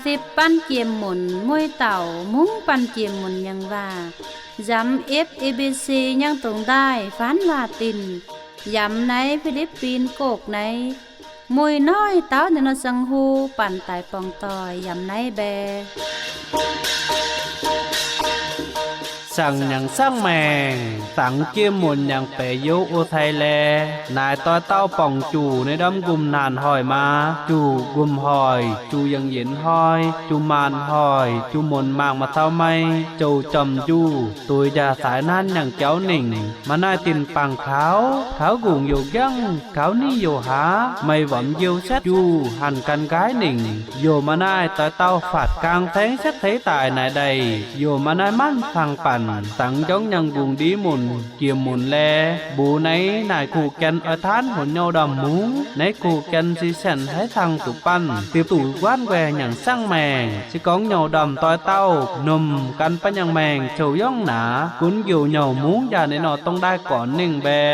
Sipv banh jiem-munc mueiz dauh mungv banh jiem-munc nyangc waac, yamx F E B C nyangv dongh ndaaih faanv waac-dinc, yamx naaiv Fi^lipv^bin Gokv naaiv, mueiz noiv dauh ninh nor ziangh hu banh daaih borngz doic yamx naaiv mbae. Saangc nyangc saangv maengc, dangx jiem-munc nyangc baeqc youz o cai laeh, naaic doix dauh borngc juqc ninh ndorm nqumh naanc hoic maa, juqc nqumh hoic, juqc yangh yienx hnoi, juqc maanc hoic, juqc munc mangc maaih cau mei, jouc jorm njuh, duix njaah saaix nanv nyangc jauv ningc. Maaih naaiv dinc bangc kaux, kaux nqungc youc njangv, kaux niv youc haaz, meih womx njiu setv njuh hanc gan nqaaiv ningc. Youc maaih naaiv doix dauh faatv gaang saengv setv ceix daaih naaic ndaih, youc maaih naaiv manv fangx banc dangx njorngv nyangc nqungc ndie munc jiem-munc laeh, mbuox naaiv naaic kuh jien oix taanv huonc nyouh ndorm mungv, naaiv kuh jien si sienx haiv cang zuqc banh, dipc duqv guaanv nquaeh nyangc saangv maengc. Se gorngv nyouh ndorm doix dauh nomc gan banh nyangc maengc zouc yongv naaic, gunv youc nyouh mungv njaah ninh nor dongh ndaaih gornc ningh mbae.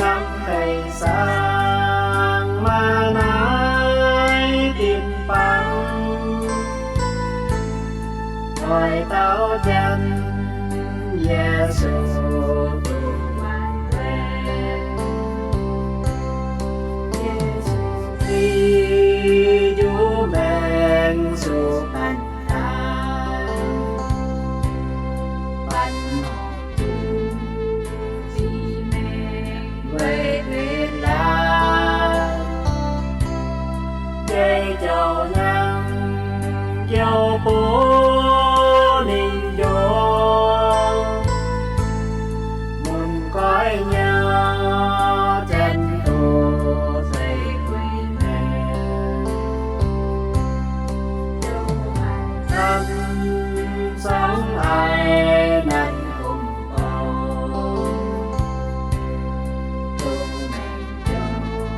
Yangh deix saang maaih naaiv dinc bangc, doix dauh janx Yesu dongh waanc laeh. Yesu ziux njuov maengx suqc banh daaih, banh ziux maengx weic benx laanh, jei jauv nyangv jouv bun ninh njoux, mun goiv nyei janx-doz zeiv guix maengx. Nanv zungv haiz nanv gomh dorngx, dongh maengc jauv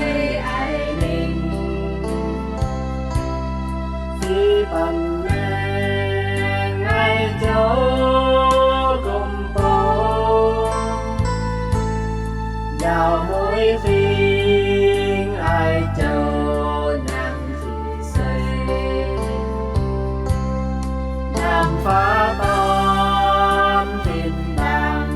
aiv aiv ningh, fih banc maengx aiv jauv gomh dorngx, njaaux mueiz fingx aiv jauv nyangv fiqv sei, nyangv faaux dorn tin-dangh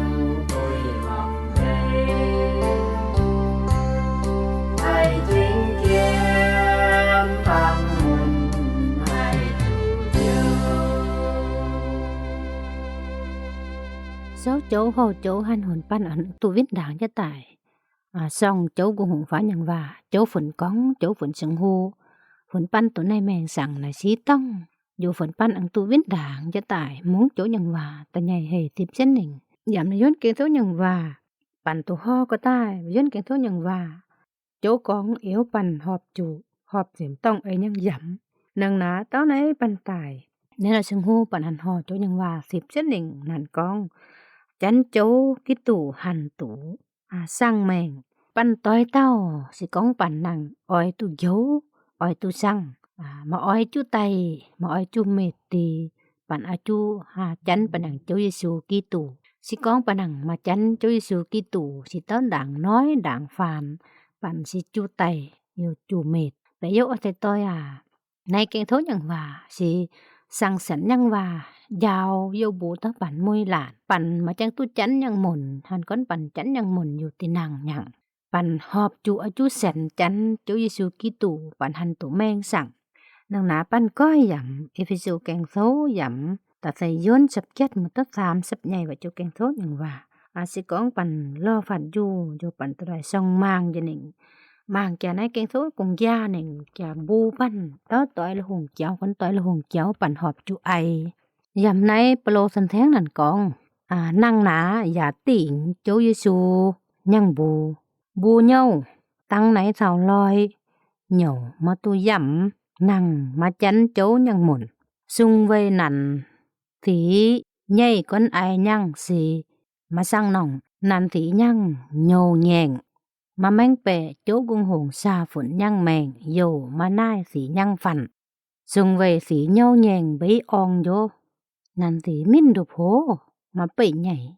Jouv houh jouv hanv hunc banh aengx duqv win ndaangc jienv daaih. Sorng jouv nqungh hngongx faaux nyangc waac, jouv funx gorngv, jouv funx seng hu, funx banh duqv naaiv maengx saangc naaic siqv dorngh, yaac funx banh aengx duqv win ndaangc jienv daaih mungv jouv nyangc waac da'nyeic heh zipv jienv ningc. Yaac naaiv yuonv gengh zouv nyangc waac, banh duqv horv ga'daaih yuonv gengh zouv nyangc waac. Jouv gorngv eux banh horpc zuqc, horpc ziepc dorngh ei nyangv yamc. Nangh naaic dauh naaiv banh daic, naaiv nor seng hu banh hanc horpc jouv nyangc waac zipv jienv ningc naanc gorngv, janv jouv Giduc hanc duqv sang maengc. Banh doix dauh se gorngv banh nangh oix duqv njoux, oix duqv sang, maaih oix juqv daic, maaih oix juqv meih deix, banh oix juqv janv banh nangc jouv Yesu Giduc. Se gorngv banh nangc maaih janv jouv Yesu Giduc, se dauh ndaangc noiv ndaangc faanx, banh se juqv daic youh juqv meih. Beiv youh oix deix doix aac, naaiv gengh tov nyangc waac se sang senx nyangv waac njaaux youh mbuo dauh banh mueiz laatc. Banh maaih janv duqv janv nyangv munc, hanc gorngv banh janv nyangv munc youh deix nangh nyangc. Banh horpc zuqc oix juqv senx janv jouv Yesu Giduc banh hanc duqv maengx saangc. Nangh naaic banh goiv yaac E^fe^so gengh tov yaac da'feix yuonv sapv jietv mv duqv zaamx sapv nyeic waac jouv gengh tov nyangc waac. Se gorngv banh lorh fatv njuh, njuh banh duqv daaih sorng maangh njiec ningc, maangh jaax naaiv gengh tov gong-jaa ningc jaax mbuo banh dauh doix la'hungh jauv, gorngv doix la'hungh jauv banh horpc zuqc aic. Yaac naaiv Baulo cen-saengv naanc gorngv, nangh naaic yaac dingc jouv Yesu nyangv mbuo. Mbuo nyouh dangh naaiv caux loi nyouc maiv duqv yamh, nangh maiv janv jouv nyangv munc. Sung weih naanc zic nyeic guonv ai nyangv se maiv saangv nongh. Naanc zic nyangv nyouc ngaengc, maiv maengx baeqc jouv nqungh hungc saa funx nyangv maengc youh maiv naaiv zic nyangv fanh. Sung weih zic nyouc ngaengc mbeix orngh njoux, naanc zic minv nduqc hoz, maiv beiv nyeic.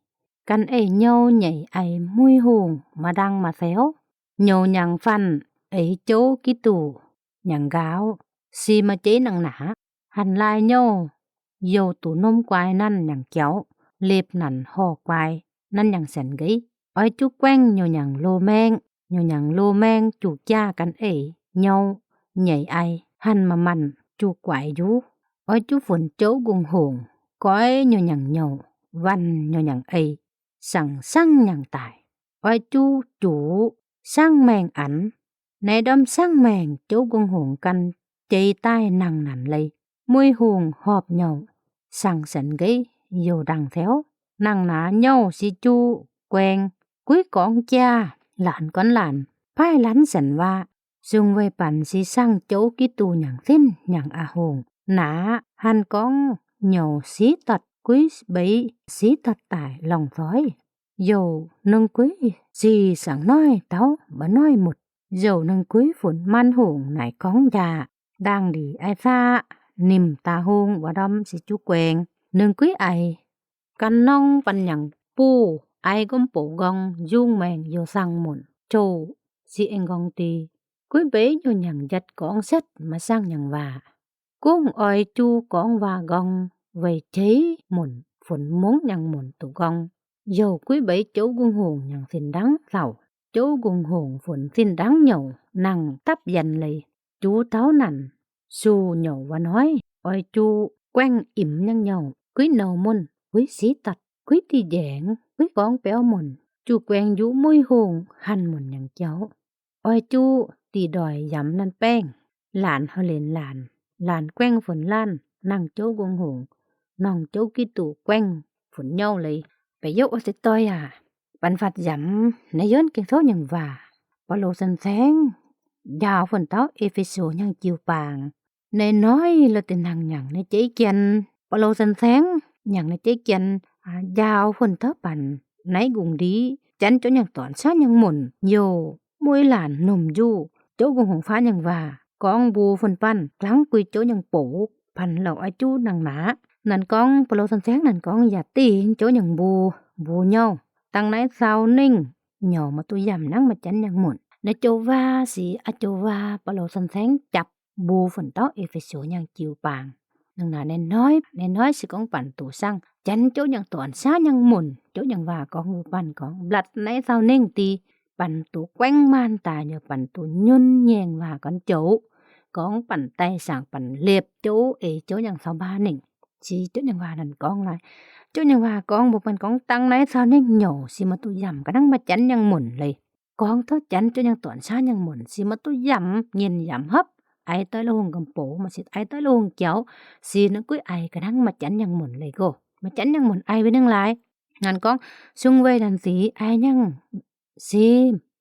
Ganh eix nyouc nyeic aic muic hungh, maaih ndang maaih feix, nyouc nyangc fanh eix jouv Giduc nyangc nqaaux, se maaih jeiv nangh naaic. Hanc laaih nyouh youh duqv norm guaix nanv nyangc jauv, lepv naanc horh guaix nanv nyangc senx nqeiv. Oix juqv guaengv nyouc nyangc loz-maengh, nyouc nyangc loz-maengh juqc jaax ganh eix nyouc nyeic aic, hanc manc-manc juqc guaix njuv. Oix juqv funx jouv nqungh hungc, goiv nyouc nyangc nyouc, waanh nyouc nyangc ei, saangc sangv nyangc daic. Oix juqv juqc sangv maengh anx. Naaiv ndorm sangv maengh jouv nqungh hungc ganh jeix daaih nangh naanc leiz. Muic hungh horpc nyouc, saangc senx nqeiv youh ndangh feix. Nangh naaic nyouh se juqv guaengv, guiv gorngv jaax, laanc gorngv laanc, paaiv lanv senx waac. Sung weih banh se saangv jouv Giduc nyangc zinv nyangc a'hungh. Naaic hanc gorngv nyouc siv dotc guiv mbeix, siv dotc daic longc zoih. Youc nungx guiv zih saangc noiv taux mba'naiv mutc. Youc nungx guiv funx maanc hungh naaic gorngv njaah, ndaangh lic ai faqv, nimc daa hung wuov ndorm se juqv guaengv. Nungx guiv aic, gan norng banh nyangc buv, aic nqomv bouc nqorngv, yungh maengc youh saangv munc, jouh ziex eng nqorngv deix. Guiv mbeix nyouc nyangc njatc gorngv setv, maiv saangv nyangc waac. Gungv oix juqv gorngv waac nqorngv, weic jeiv munc funx mungv nyangc munc duqv nqorngv. Youc guiv mbeix jouv nqungh hungh nyangc zinh ndaangv zauc. Jouv nqungh hungh funx zinh ndaangv nyouc nangh dapv yienx leiz. Juqc taux naanc suc nyouc wuov-noiv oix juqv guaengv imx nyangv nyouc, guiv nouh munc, guiv siv dotc, guiv diqv njaengx, guiv gorngv biauv munc, juqv guaengv njuqv muic hungh hanc munc nyangc jauv. Oix juqv dih ndoic yamv nanv baengh, laanc houh lenc laanc, laanc guaengv funx laanh, nangh jouv nqungh hungh, nongh jouv Giduc guaengv funx nyouh leiz. Ba'youz oix deix doix aac, banh fatv yamv naaiv yuonv gengh tov nyangc waac, Baulo cen-saengv njaaux funx dauh E^fe^so nyangc jiu-baang. Naaiv noiv lo deix nangc nyangc naaiv jeiv jien, Baulo cen-saengv nyangc naaiv jeiv jien, njaaux funx dauh banh naaiv nqungc ndiv, janv jouv nyangc dornc saauv nyangc munc, youh mueiz laanc nomh njuqv jouv nqungh hungh faav nyangc waac, gorngv mbuo funx banh glaangv guix jouv nyangc bouc, banh louc oix juqv nangh naaic. Naaic gorngv Baulo cen-saengv naaic gorngv yaac dingh jouv nyangc mbuo, mbuo nyouh dangh naaiv zaux ningh nyouc maaih duqv yamh nangv maaih janv nyangc munc. Naaiv joux waac se a'joux waac Baulo cen-saengv japv mbuo funx dauh E^fe^so nyangc jiu-baang. Nangh naaic naaiv noiv, naaiv noiv se gorngv banh duqv saangv janv jouv nyangc dornc saauv nyangc munc, jouv nyangc waac gorngv mbuo banh gorngv mblatc naaiv zaux ningh dih, banh duqv guaengv maanh daaih nyouc banh duqv nyunv nyaengh waac gorngv joux, gorngv banh daaih saangc banh liepc jouv eix jouv nyangc caux mbaa ningc. Se Jouv Nyangc Waac naaic gorngv naaic. Jouv Nyangc Waac gorngv mbuox banh gorngv dangh naaiv caux nyei nyouc se maaih duqv yamc ga'nangv maaih janx nyangc munc leiz. Gorngv taux janx jouv nyangc dorn saav nyangc munc se maaih duqv yamc nyinh yamc hopv, aiz doix lo hungh ga'box, maaih se aiz doix lo hungh jaux, se ninh guiv aiz ga'nangv maaih janx nyangc munc leiz go. Maaih janx nyangc munc aiz weic ninh laaix. Naaic gorngv sung weih naaic sic aiz nyangc se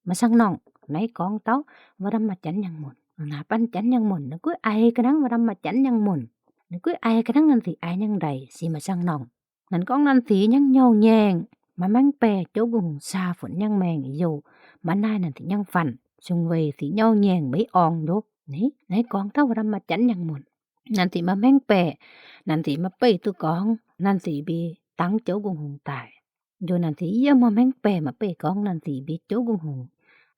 maaih sangv norngh. Naaiv gorngv taux wuov ndamv maaih janx nyangc munc. Naaic banh janx nyangc munc, ninh guiv aiz ga'nangv wuov ndamv maaih janx nyangc munc. Ninh guiv aiz ga'nangv naaic sic aiz nyangc ndaic se maaih sangv norngh. Naaic gorngv naaic sic nyangv nyouh nyaengh, maaih maengv baeqc jouv gu'nguaaic saa funx nyangv maengh youh, maaih naaiv naaic sic nyangv fanh, sung weih sic nyouh nyaengh mbeix orng nduov. Naaiv gorngv taux wuov ndamv maaih janx nyangc munc. Naaic sic maaih maengv baeqc, naaic sic maaih beih duqv gorngv naaic sic mbi dangv jouv gu'nguaaic daaih. Njoux naaic sic yiem maaih maengv baeqc maaih beih gorngv naaic sic mbi jouv gu'nguaaic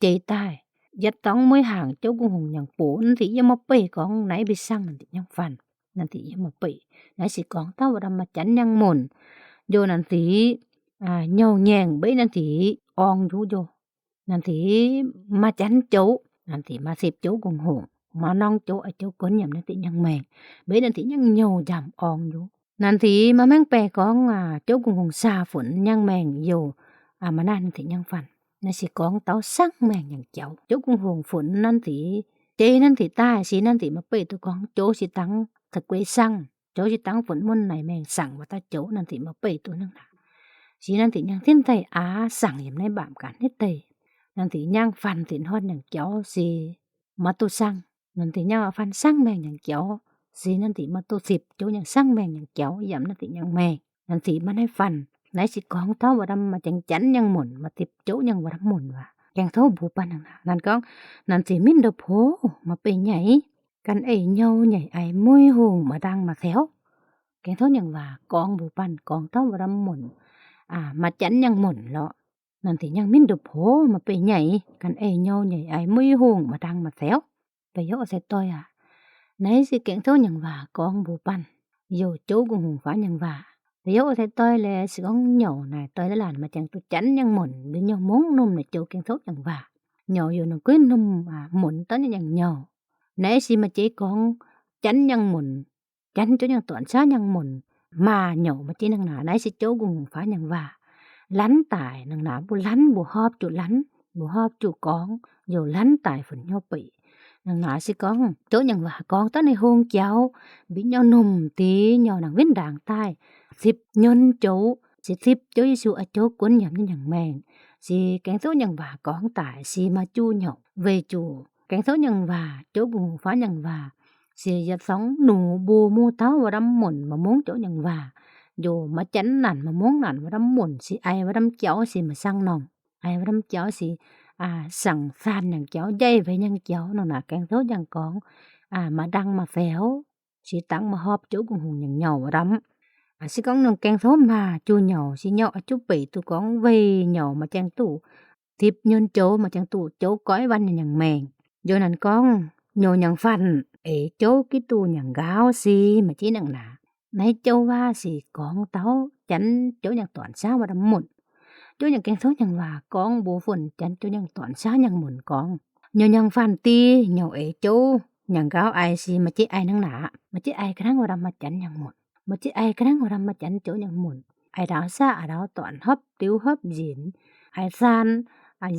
jeix daaih, yietc dorngx mueiz hnaangx jouv gu'nguaaic nyangc box, naaic sic yiem maaih beih gorngv naaiv mbi sangv naaic sic nyangv fanh. Naaic sic yiem maaih beih, naaiv sic gorngv taux wuov ndamv maaih janx nyangc munc. Njoux naaic sic nyouh nyaengh mbeix naaic sic orng nduov njoux. Naaic sic maaih janx jouv, naaic sic maaih sipv jouv gu'nguaaic, maaih norm jouv, aa, jouv gunv yaac naaic sic nyangv maengh, mbeix naaic sic nyangv nyouh njamv orng nduov. Naaic sic maaih maengv baeqc gorngv jouv gu'nguaaic saa funx nyangv maengh youh, maaih naaiv naaic sic nyangv fanh. Naaiv sic gorngv taux sangv maengh nyangc jaux. Jouv gu'nguaaic funx naaic sic, jeix naaic sic daaih, se naaic sic maaih beih duqv gorngv joux se dangv za'gui sangv, joux se dangv funx mun naaic maengh sangv wuov dauh joux, naaic sic maaih beih duqv hnangv naaic. Se naaic sic nyangv zinv daaih aqv, sangv yiem naaiv mbaamc gaax naaiv deix. Naaic sic nyangv fanh sic hnoi nyangc jaux se maaih duqv sangv. Naaic sic nyangv fanh sangv maengh nyangc jaux, se naaic sic maaih duqv sipv jouv nyangv sangv maengh nyangc jaux yiem naaic sic nyangv maengh. Naaic sic maaih naaiv fanh. Naaiv sic gorngv taux wuov ndamv maaih janx, janx nyangv munc, maaih sipv jouv nyangv wuov ndamv munc waac. Gaeng Touv mbuox banh naaic, naaic gorngv, naaic sic mingh ndopv-pox maaih beih nyaic, ganh eix nyouh nyaic aiz mueiz hungh maaih ndaang maaih ceux. Gaeng Touv Nyangc Waac gorngv mbuox banh gorngv taux wuov ndamv munc, maaih janx nyangc munc lorqc. Naaic sic nyangv mingh ndopv-pox maaih beih nyaic, ganh eix nyouh nyaic aiz mueiz hungh maaih ndaang maaih ceux. Da'yietv se doix aac. Naaiv se Gaeng Touv Nyangc Waac gorngv mbuox banh, youh jouv gu'nguaaic faaux nyangc waac. Da'yietv se doix laeh se gorngv nyouc naaic doix la'laanc maaih janx duqv janx nyangc munc, liuz nyouh mungv numh naaic joux Gaeng Touv Nyangc Waac. Nyouc youh ninh guiv numh munc dauh nyei nyangc nyouh. Naaiv se maaih jeiv gorngv janx nyangc munc, janx jouv nyangv dorn saav nyangc munc, maah nyouc maaih jeiv nangh naaic. Naaiv se jouv gu'nguaaic faaux nyangc waac. Lanv daic nangh naaic, mbuo lanv, mbuo horpc juqc lanv, mbuo horpc juqc gorngv, youh lanv daic funx hnyouv beic. Nangh naaic se gorngv jouv nyangc waac gorngv daaih ninh hungh jaux, mbic nyouh numh deix nyouh nangc win ndaangc daaih, zipv nyunc joux, se zipv jouv Yesu a'jouv gunv yiem nyei nyangc maengh. Se Gaeng Touv Nyangc Waac gorngv daic se maaih juqv nyouc, weic zuqc Gaeng Touv Nyangc Waac, jouv gu'nguaaic faaux nyangc waac, se yietc zungv nux mbuo mungv taux wuov ndamv munc, maaih mungv jouv nyangc waac. Njoux maaih janx naanc, maaih mungv naanc wuov ndamv munc, se aiz wuov ndamv jaux se maaih sangv norngh. Aiz wuov ndamv jaux se saangc saanh nyangc jaux, njaih weic nyangc jaux nor naaic, Gaeng Touv nyangv gorngv maaih ndaang maaih ceux, se dangv maaih horpc jouv gu'nguaaic nyangc nyouh wuov ndamv. Se gorngv nungx Gaeng Touv maaih juqv nyouc, se nyouh a'juv beic duqv gorngv weic nyouc maaih janx duqv zipv nyunc joux, maaih janx duqv joux goiv wanh nyei nyangc maengh. Njoux naanc gorngv nyouc nyangc fanh eix jouv Giduc nyangc nqaauv se maaih jeiv nangh naaic. Naaiv jouv waac se gorngv taux janx jouv nyangc dorn saav wuov ndamv munc. Jouv nyangc Gaeng Touv Nyangc Waac gorngv mbuox funx janx jouv nyangc dorn saav nyangc munc gorngv, nyouc nyangc fanh deix nyouc eix jouv nyangc nqaauv aiz se maaih jeiv aiz nangh naaic. Maaih jeiv aiz ga'nangv wuov ndamv maaih janx nyangc munc. Maaih jeiv aiz ga'nangv wuov ndamv maaih janx jouv nyangc munc. Aiz ndaauv saqv, aiz ndaauv dorn, hopv diuv hopv nzinc, aiz saan,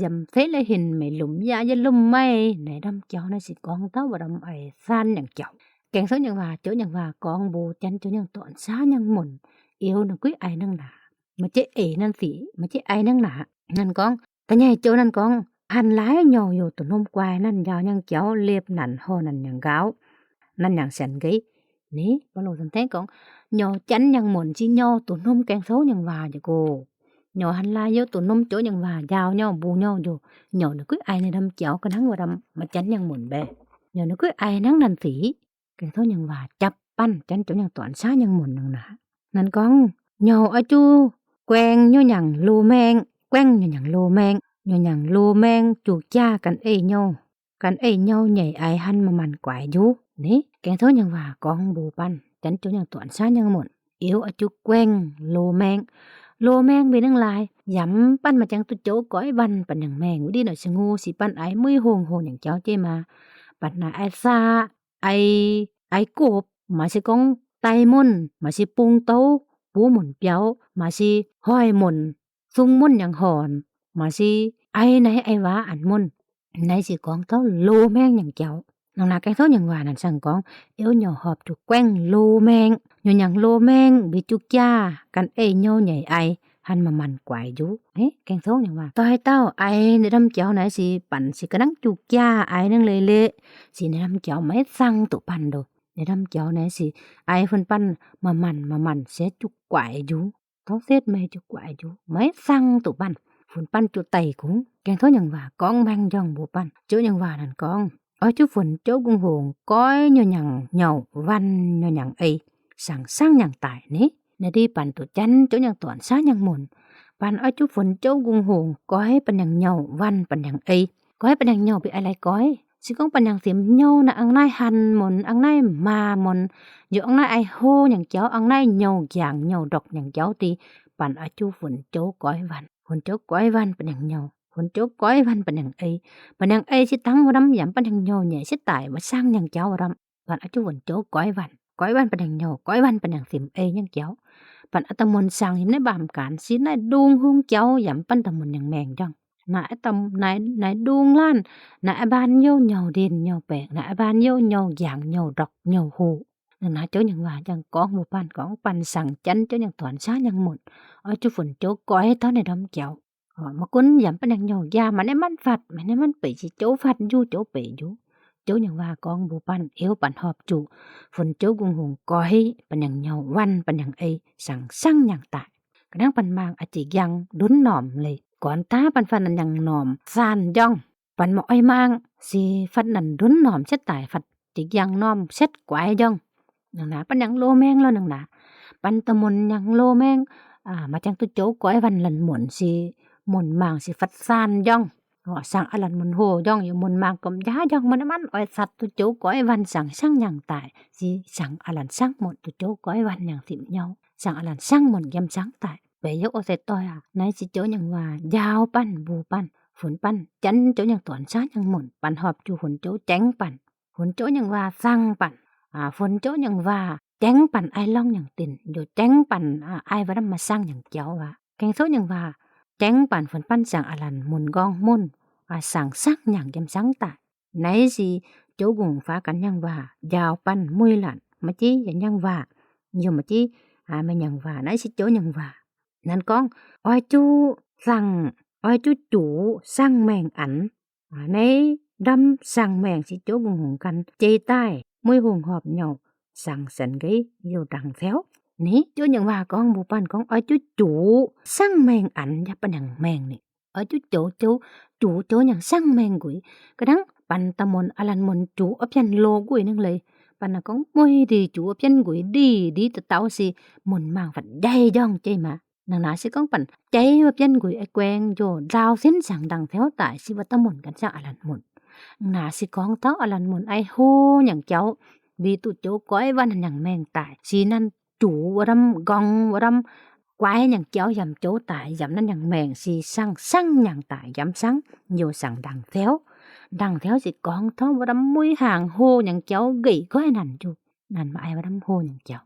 yiem feix leiz hinc meic lumc yaac yietc lumc maiv naaic ndamv jaux. Naaiv se gorngv taux wuov ndamv aiz saan nyangc jaux. Gaeng Touv Nyangc Waac, jouv nyangc waac gorngv mbuox janx jouv nyangc dorn saav nyangc munc, oix ninh guiv aiz nangh naaic. Maaih jeiv eix naaiv sic, maaih jeiv aiz nangh naaic. Naaiv gorngv da'nyeic joux naaiv gorngv, hanc laaix nyouc youc duqv hnomv guaix naaiv njaaux nyangc jaux, liepc naanc horh naanc nyangc nqaauv, naanc nyangc sienx nqeiv. Ni, Baulo za'gengh gorngv, nyouc janx nyangc munc se nyouc duqv hnomv Gaeng Touv Nyangc Waac nyei go. Nyouc hanc laaix youc duqv hnomv jouv nyangc waac njaaux nyouc, mbuox nyouc njoux, nyouc ninh guiv aiz ninh ndamv jaux ga'nangv wuov ndamv maaih janx nyangc munc mbaeqc. Nyouc ninh guiv aiz nangv naaiv sic. Gaeng Touv Nyangc Waac japv banh janx jouv nyangc dorn saav nyangc munc nangh naaic. Naaiv gorngv, nyouc oix zuqc guaengx nyouc nyangc loz-maengh, guaengx nyouc nyangc loz-maengh, nyouc nyangc loz-maengh juqc jaax ganh eix nyouh, ganh eix nyouh nyeic aiz hanc maanc maanc guaix njuov. Ni, Gaeng Touv Nyangc Waac gorngv mbuox banh janx jouv nyangc dorn saav nyangc munc, oix zuqc guaengx loz-maengh. Loz-maengh mbenc nangv laaix, yaac mv banh maaih janx duqv joux goiv wanh banh nyangc maengh wuov diuh naaic se nguu, se banh aiz mueiz hungh, hungh nyangc jaux jeiv maah, banh naaic aiz saqv, aiz, aiz gopv, maaih se gorngv daic munv, maaih si bung douv buov munc biaux, maaih si hoic munc, sung munv nyangc hornc, maaih si ai naaiv ai waac an munv. Naaiv se gorngv taux loz-maengh nyangc jaux. Nangh naaic gaeng touv nyangc waac naaic siang gorngv, euv nyouc horpc zuqc guaengv loz-maengh, nyungc nyangc loz-maengh mbic juqv jaav, ganh ei nyouv nyeic ai, han manc-manc guaix njuv. Gaeng touv nyangc waac, doix dauh ai ninh ndamv jaux naaiv se banc se ga'nangv juqv jaav ai nangv leiz-leiz, se ninh ndamv jaux maiv zangh duqv banc ndoh. Ninh ndamv jaux naaiv se ai fun-banv manc-manc manc-manc se juqv guaix njuv. Tov setv meih juqv guaix njuv, maiv zangh duqv banc. Fun-banv juqv daic kungx. Gaeng touv nyangc waac gorngv maengh njorngh mbuo banc. Jouv nyangc waac naaic gorngv, oix zuqc funx jouv nqungh hungx goiv nyouh nyangc nyouh, wanc nyouh nyangc ei, saangc sangv nyangc daic ni. Naaiv ndie banc duqv janv jouv nyangc dorn saangv nyangc munc. Banc oix zuqc funx jouv nqungh hungx goiv banc nyangc nyouh, wanc banc nyangc ei. Goiv banc nyangc nyouh bieqc ai lai goiv. Se gorngv banc nyangc simx nyouh naaic, a'hneiv naaiv han munc, a'hneiv naaiv maa munc, yaac a'hneiv naaiv ai hlo nyangc jaux, a'hneiv naaiv nyouh njangc nyouh ndorqc nyangc jaux deix, banc oix zuqc funx jouv goiv wanc. Funx jouv goiv wanc banc nyangc nyouh, funx jouv goiv wanc banc nyangc ei. Banc nyangc ei se dangv wuov ndamv yaac banc nyangc nyouh nyei setv daic maiv sangv nyangc jaux wuov ndamv. Banc oix zuqc funx jouv goiv wanc, goiv wanc banc nyangc nyouh, goiv wanc banc nyangc simx ei nyangc jaux. Banc a'hneiv muonc saangc yiem naaiv mbaamh gaanv se naaiv ndung hung jaux yaac banc da'muonc nyangc maengh njorngh. Naaiv, naaiv ndung laanh, naaiv mbaan youh nyouh ndin nyouh baengc, naaiv mbaan youh nyouh njangc nyouh ndorqc nyouh hoc. Naaiv naaic jouv nyangc waac njang gorngv mbuo banc, gorngv banc saangc janv jouv nyangc dorn saangv nyangc munc, oix zuqc funx jouv goiv taux naaiv ndamv jaux. Maiv gunv yaac banc nyangc nyouh njaa, maaih naaiv manv fatv, maaih naaiv manv beic, se jouv fatv njuv jouv beic njuv. Jouv nyangc waac gorngv mbuo banc, euv banc horpc zuqc funx jouv nqungh hungx goiv banc nyangc nyouh, wanc banc nyangc ei, saangc sangv nyangc daic. Ga'nangv banc maangh oix jiex njang ndunv normh leiz, gornx daav banc fatv naaic nyangc normh zaanh njorngh. Banc maaih oix maangh se fatv naaic ndunv normh setv daic, fatv jiex njang normh setv guaix njorngh. Nangh naaic banc nyangc loz-maengh lorh nangh naaic. Banc da'muonc nyangc loz-maengh, maaih jangx duqv jouv goiv wanc laanh muonc se muonc maangh se fatv zaanh njorngh. Saangc aav laanh muonc hoc njorngh, yaac muonc maangh gomh jaav njorngh, maaih naaiv manv oix zatc duqv jouv goiv wanc saangc sangv nyangc daic, se saangc aav laanh sangv muonc duqv jouv goiv wanc nyangc simx nyouh, saangc aav laanh sangv muonc yiem sangv daic. Beic youv o se doic aac, naaiv se jouv nyangc waac njaaux banc, mbuox banc, funx banc janv jouv nyangc dorn saangv nyangc munc, banc horpc zuqc funx jouv jaengv banc, funx jouv nyangc waac zaangh banc, funx jouv nyangc waac jaengv banc ai lorngh nyangc dinc, njoux jaengv banc ai wuov ndamv maaih sangv nyangc jaux aqv. Gaeng souv nyangc waac jaengv banc funx banc saangc aav laanh muonc nqorngv munc, saangc sangv nyangc yiem sangv daic. Naaiv se jouv nqungh faaux ganh nyangc waac njaaux banc mueiz laanh, maaih jienv yaac nyangc waac, yaac maaih jienv maiv nyangc waac. Naaiv se jouv nyangc waac. Nanv gorngv oix zuqc zaangh, oix zuqc juqc sangv maengh anx. Naaiv ndamv sangv maengh se jouv nqungh hungx ganh jeiz daaih mueiz hungh horpc nyouh, saangc saeng-nqeiv youh ndaangc fioux. Ni jouv nyangc waac gorngv mbuox banc gorngv oix zuqc juqc sangv maengh anx yaac banc nyangc maengh ni. Oix zuqc joux, joux, juqc joux nyangc sangv maengh nquix. Ga'nangv banc da'muonc aav laanh muonc juqc wuov bianv loz nquix nangv leiz, banc naaic gorngv mueiz ndih juqc wuov bianv nquix ndih ndih da'daux se muonc maangh fatv njaih njorngh jeiv maah. Nangh naaic se gorngv banc jaiv wuov bianv nquix ai guaeng njoux nzaaux sinv saangc ndaangc fioux daic se wuov da'muonc ganh sangv aav laanh muonc. Nangh naaic se gorngv taux aav laanh muonc ai hlo nyangc jaux, mbi duqv joux goiv wanc nyangc maengh daic se nanv juqc wuov ndamv nqorngv wuov ndamv guaix nyangc jaux yaac joux daic yaac nanv nyangc maengh se sangv sangv nyangc daic yaac sangv youh saangc ndaangc fioux. Ndaangc fioux se gorngv taux wuov ndamv mueiz hnaangx hlo nyangc jaux nqeic goiv nanc njuv. Nanv maaih ai wuov ndamv hlo nyangc jaux.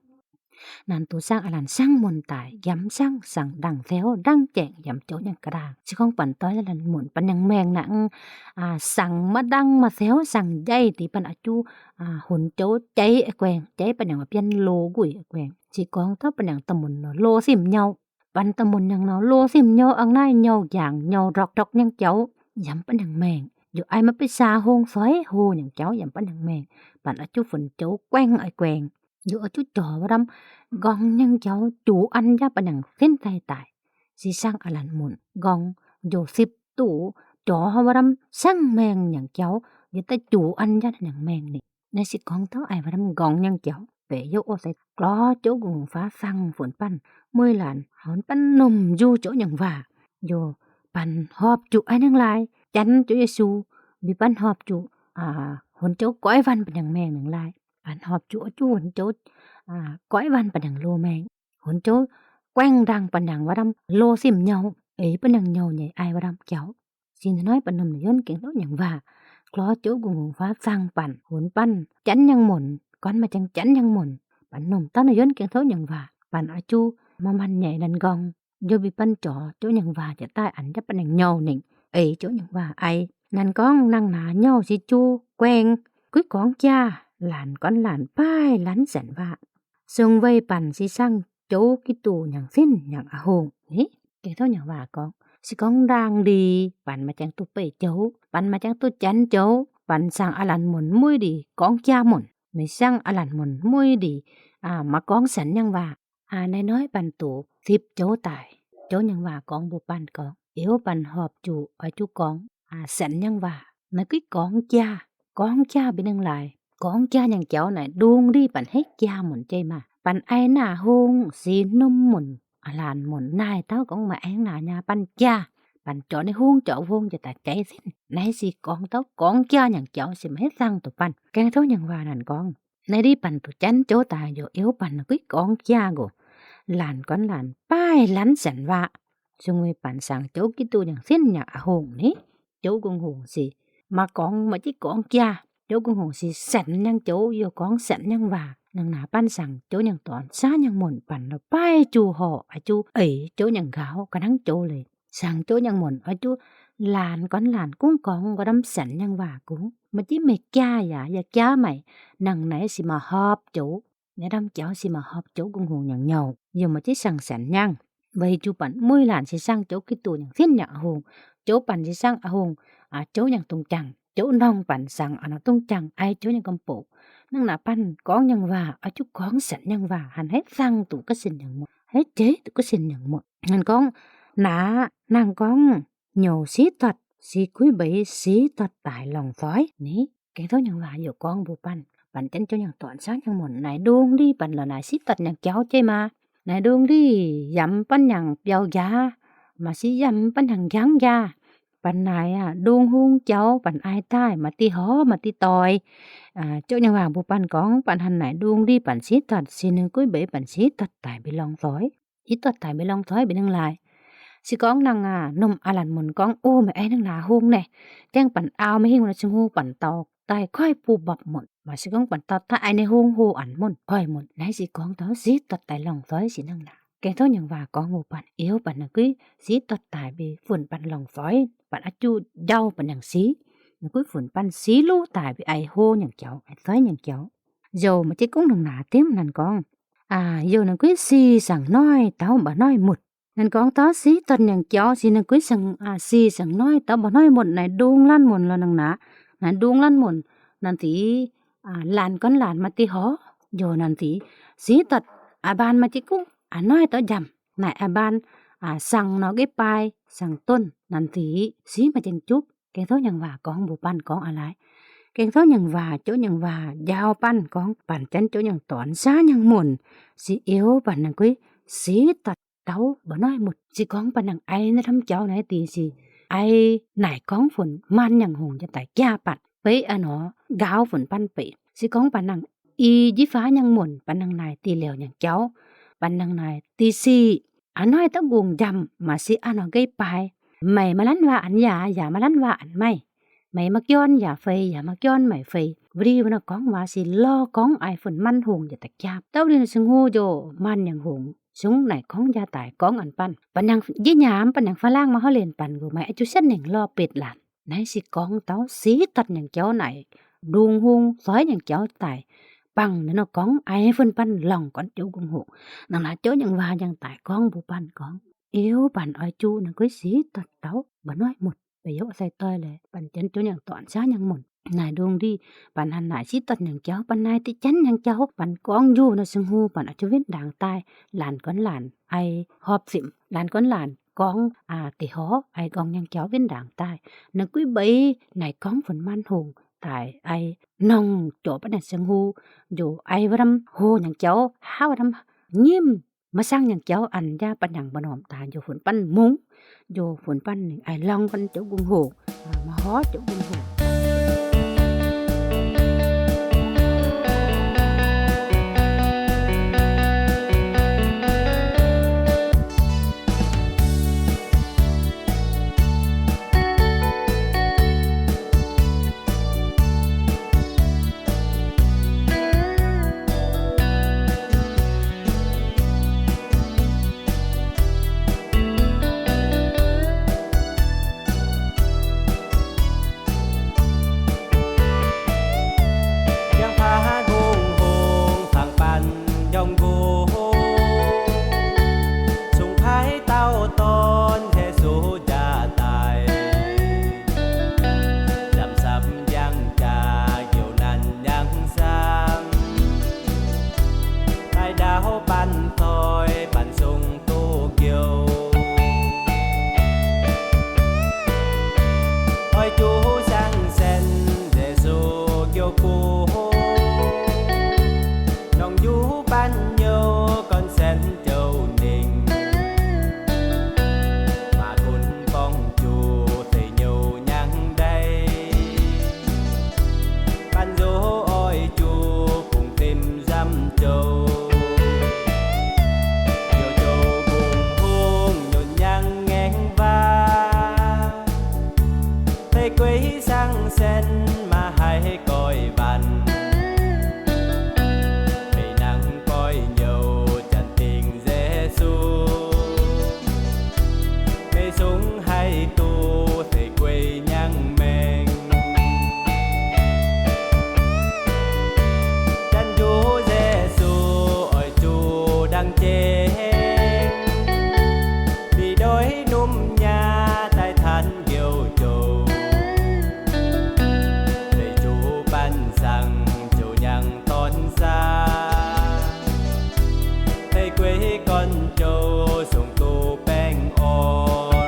Nanv duqv sangv aav laanh sangv muonc daic yaac sangv saangc ndaangc fioux ndangv jaengc yaac joux nyangc ga'ndaangc. Se gorngv banc doix aav laanh muonc banc nyangc maengh naaic, saangc maiv ndangv maaih fioux saangc njaih deix banc oix zuqc hunx joux jaiv guaeng, jaiv banc nyangc bianv loz nquix guaeng. Se gorngv taux banc nyangc da'muonc nor loz simv nyouh. Banc da'muonc nyangc nor loz simv nyouh, a'hneiv nyouh njangc nyouh ndorqc ndorqc nyangc jaux, yaac banc nyangc maengh. Yaac ai maiv baac saa hong soi hlo nyangc jaux yaac banc nyangc maengh. Banc oix zuqc funx joux guaeng ai guaeng. Yaac oix zuqc jorx wuov ndamv nqorngv nyangc jaux juqc an jaav banc nyangc sinv daaih daic. Se sangv aav laanh muonc nqorngv njoux sipv duqv jorx wuov ndamv sangv maengh nyangc jaux, yaac daaih juqc an jaav nyangc maengh ni. Naaiv se gorngv taux ai wuov ndamv nqorngv nyangc jaux. Beic youv o se glor jouv nqungh hungx faaux sangv funx banc mueiz laanh, funx banc nomh njuh jouv nyangc waac. Yaac banc horpc zuqc ai nangv laai, janv jouv Yesu, mbi banc horpc zuqc hunx joux goiv wanc banc nyangc maengh nangv laai. Banc horpc zuqc oix zuqc hunx joux goiv wanc banc nyangc loz maengh, hunx joux guaengv ndaangc banc nyangc wuov ndamv loz simv nyouh, eix banc nyangc nyouh nyei ai wuov ndamv jaux. Sin hnoi banc nomh naaic yunv gengh louv nyangc waac, glor jouv nqungh hungx faaux sangv banc, hunx banc janv nyangc munc, gorngv maaih jangx janv nyangc munc, Banh norm dauh naaiv yuonv Gaeng Touv Nyangc Waac, banh oix juv maaih maanh nyeic naaiv nqorngv, yie mbuo banh jorx Jouv Nyangc Waac jiex daaih an jienv banh nyaanh nyouh ninh, eix Jouv Nyangc Waac eix. Naaiv gorngv nangh naaic nyouh se juv gueng, guiv gorngv jaax, laanh gorn laanh baaih lanv sanc waac, sung weih banh se sangv Joux Giduc nyangc sinv nyangc a'hungh ni. Gaeng Touv Nyangc Waac gorngv, se gorngv ndaangh ndie, banh maaih jangx duqv beih joux, banh maaih jangx duqv janx joux, banh sangx a'lanc munc mueiv ndie gorngv jaax munc, meih sangv a'lanc munc mueiv ndie maaih gorngv sanc nyangv waac. Naaiv noiv banh duqv zipv joux daaih. Jouv Nyangc Waac gorngv mbuo banh gorngv, Iuv banh horpc zuqc oix juv gorngv sanc nyangv waac. Naaiv guiv gorngv jaax, gorngv jaax mbi nengh laaix, gorngv jaax nyangc jaux naaic ndungh ndie banh hei jaax munc jeiv maah. Banh ai naaic hungh six numh munc, laanh munc naaic dauh gorngv maaih aengx naaic nyaah banh jaax. Banh jorx ninh hungh jorx hungh jiex daaih jaiv sinv. Naaiv se gorngv dauh gorngv jaax nyangc jaux se maaih hei zangh duqv banh. Gaeng Touv Nyangc Waac naaic gorngv, naaiv ndie banh duqv janx joux daaih njoux, iuv banh guiv gorngv jaax nqox, laanh gorn laanh baaih lanv sanc waac, sung weih banh sangx Joux Giduc nyangc sinv nyangc a'hungh ni. Joux Gungh Hungh se maaih gorngv maaih jienv gorngv jaax. Joux Gungh Hungh se sanc nyangv joux, youh gorngv sanc nyangv waac. Nangh naaic banh sangx Joux Nyangc Dorn saav nyangv munc banh la'baaih juh horc, oix juv eix Joux Nyangc Nqaaux ga'hnangv joux leiz. Sangx Joux Nyangc Munc oix juv laanh gorn laanh kungx gorngv ga'ndamv sanc nyangv waac kungx. Maaih jienv meih jaax yaac yie jaax meih. Nangh naaic se maaih horpc joux, naaiv ndamv jaux se maaih horpc Joux Gungh Hungh nyangc nyouh, youh maaih jienv sangx sanc nyangv. Weic zuqc banh mueiz laanh se sangv Joux Giduc nyangc sinv nyangc a'hungh. Joux banh se sangv a'hungh, joux nyangc dungx jangx, joux norm banh sangx a'hnoi dungx jangx, ai joux nyangc gomh bouc. Nangh naaic banh gorngv nyangv waac oix juv gorngv sanc nyangv waac, hanc haiv zangh duqv ga'sin nyangc muotc, haiv jeiv duqv ga'sin nyangc muotc. Hanc gorngv naaic, nangh gorngv nyouc siev dotc, siev guiv mbeix siev dotc daic lorngh zoix ni. Gaeng Touv Nyangv Waac youc gorngv mbuo banh, banh janv Joux Nyangc Dorn saav nyangv munc naaic ndungh ndie banh lorz naaic siev dotc nyangc jaux jeiv maah. Naaic ndungh ndie yamv banh nyangc biaux njaax, maaih siev yamv banh nyangc njangv njaax. Banh naaic aqv ndungh hung jaux banh aix daaih maaih dieh horv maaih dieh doix. Joux Nyangv Waac mbuo banh gorngv banh hanc naaic ndungh ndie banh siev dotc, siev ninh guiv mbeix banh siev dotc daic mbi lorngh zoix. Siev dotc daic mbi lorngh zoix mbi nengh laaix. Se gorngv nangh aac, norm aav lanc munc gorngv, O, meih aix nangh naaic hung naaic, jangv banh aaux meih hingh nor, se hung banh dauh daaih koiv buv mbopv munc. Maaih se gorngv banh dauh daaih aix ninh hung hlo anc munc, koiv munc. Naaiv se gorngv taux siev dotc daic lorngh zoix sic nangh naaic. Gaeng Touv Nyangv Waac gorngv mbuo banh, Iu, banh ninh guiv siev dotc daic mbi funx banh lorngh zoix, banh a'juv njau banh nyangc siev. Ninh guiv funx banh siev luv daic mbi aix hlo nyangc jaux, aix zoix nyangc jaux. Youh maaih jienv gorngv nangh naaic dimv, ninh gorngv, Youh ninh guiv siev saangc noiv taux mba'hnoi mutc. Ninh gorngv taux siev dotc nyangc jaux se ninh guiv siev saangc noiv taux mba'hnoi mutc naaic ndungh lanv munc lorz nangh naaic. Naaic ndungh lanv munc, naaic zic laanh gorn laanh maaih dieh horv, youh naaic zic siev dotc a'mbaan maaih jienv guv, a'hnoi taux njamc. Naaic a'mbaan saangc norm geiv baaih, saangc dunh, naaic zic siev maaih jienv jupv. Gaeng Touv Nyangv Waac gorngv mbuo banh gorngv a'laaix. Gaeng Touv Nyangv Waac, Joux Nyangv Waac njaaux banh gorngv banh janv Joux Nyangv Dorn saav nyangv munc, se Iu, banh ninh guiv siev dotc taux mba'hnoi mutc. Se gorngv banh nangh aix naaiv ndamv jaux naaiv deix se aix naaic gorngv funx maanc nyangc hungh jiex daaih jaa banh, beiv a'hnoi nqaaux funx banh beic. Se gorngv banh nangh i njiv faav nyangv munc, banh nangh naaic dieh liouc nyangc jaux, banh nangh naaic dieh sic, a'hnoi taux nqungc njamc, maaih siev a'hnoi geiv baaih. Meih maaih lanv waac anc yaac, yaac maaih lanv waac anc meih. Meih maaih jorn yaac fei, yaac maaih jorn meih fei. Wuov deix wuov nor gorngv waac se lorh gorngv aix funx maanc hungh jiex daaih jaa. Dauh wuov deix nor se hungh njoux maanc nyangc hungh, zungv naaic gorngv jaa daic gorngv anc banh. Banh nangh njiec nyaam, banh nangh faah laangh maaih hauv lenc banh nqox, meih a'juv sienv nengc lorh betc laanh. Naaiv se gorngv taux siev dotc nyangc jaux naaic ndungh hung zoix nyangc jaux daic, bangc ninh nor gorngv aix funx banh lorngh gorn Joux Gungh Hoc. Nangh naaic Joux Nyangv Waac njang daic gorngv mbuo banh gorngv, Iu, banh oix juv ninh guiv siev dotc taux mba'hnoi mutc. Beiv youh sai doix leiz banh janv Joux Nyangv Dorn saav nyangv munc. Naaic ndungh ndie banh hanc naaic siev dotc nyangc jaux, banh naaic diqv janv nyangc jaux, banh gorngv njuh nor se hungh banh oix juv wetv ndaangc daaih, laanh gorn laanh aix horpc zipc, laanh gorn laanh gorngv deix horv aix gorngv nyangc jaux wetv ndaangc daaih. Ninh guiv mbeix naaic gorngv funx maanc hungh daaih aix norm jorc banh naaic se hungh njoux aix wuov norm hlo nyangc jaux, haav wuov norm nyimv, maiv saangv nyangc jaux, an jaa banh nyangc mba'normh daaih njoux funx banh mungz, njoux funx banh ninh aix lorngh banh Joux Gungh Hoc, maiv horv Joux Gungh Hoc. nqox, sungx paaiv dauh dorn Yesu njaaux daaih. Nzamc samv njang jaax njoux nanv nyangv samv, daaih ndaauv banh toi banh sung duqv njoux. Oix zuqc sang saeng Yesu njoux guv, norm njuv banh njoux gorn saeng jouh ningc. Maaih gunv borngv juqc fei njoux nyangv ndai, banh nzox oix zuqc bungx fim nzamv jouh. Njoux jouh mbungv hungh nyunc nyangv ngaengv waac, fei gueix sang saeng maaih haiz goiv waanc. Meih nangv goiv njoux Janx-Dingh Yesu, meih sungx haih duqv fei gueix nyangv maengc. Janx-Njuov Yesu oix zuqc ndangc jiex, bieqc ndoih numh nyaah daaih tanx njoux jouh. Meih zuqc banh zaangc jouh nyangv dorn saax, fei gueix gorn jouh sungx duqv baengh orn.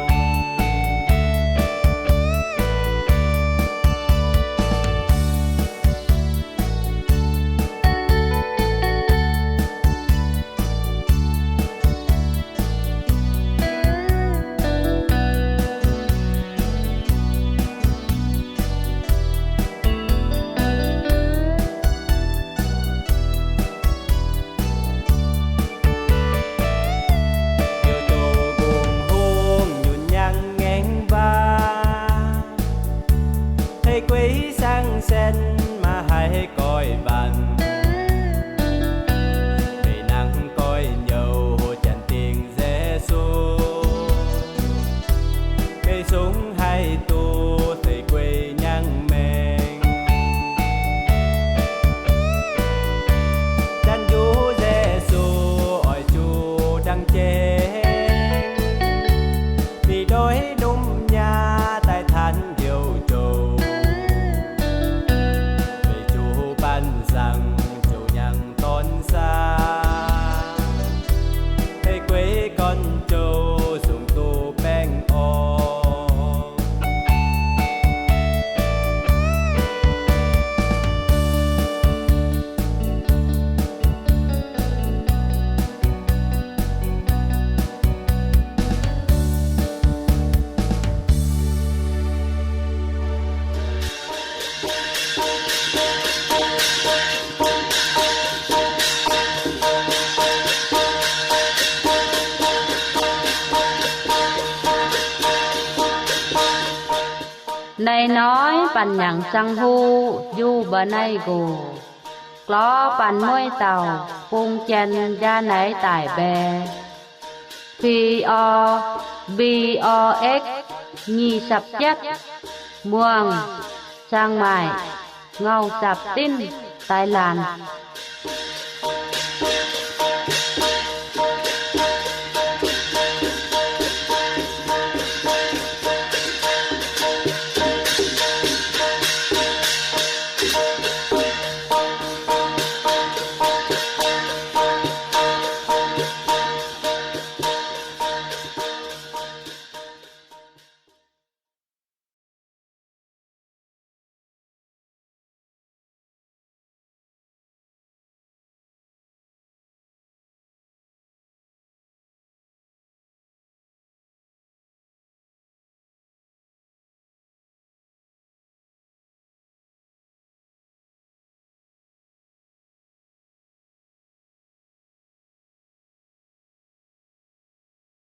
Njoux jouh mbungv hungh nyunc nyangv ngaengv waac, fei gueix sang saeng maaih haiz goiv waanc. Meih nangv goiv njoux Janx-Dingh Yesu, meih sungx haih duqv fei gueix nyangv maengc. Janx-Njuov Yesu oix zuqc ndangc jiex, bieqc ndoih numh nyaah daaih tanx njoux jouh. Meih zuqc banh zaangc jouh nyangv dorn saax, fei gueix gorn jouh sungx duqv baengh orn. Naaiv hnoi Banh Nyanc Sang Huv Njuv Mba'naaiv Nqox, lorz Banh Mueiv Dauh bung Janx Njaa Naix Daic Mbae, P O, B O X nyic sapv jietv, Muangh, Chiang Mai, Ngau Zapv Dinv, Taiv Laanh.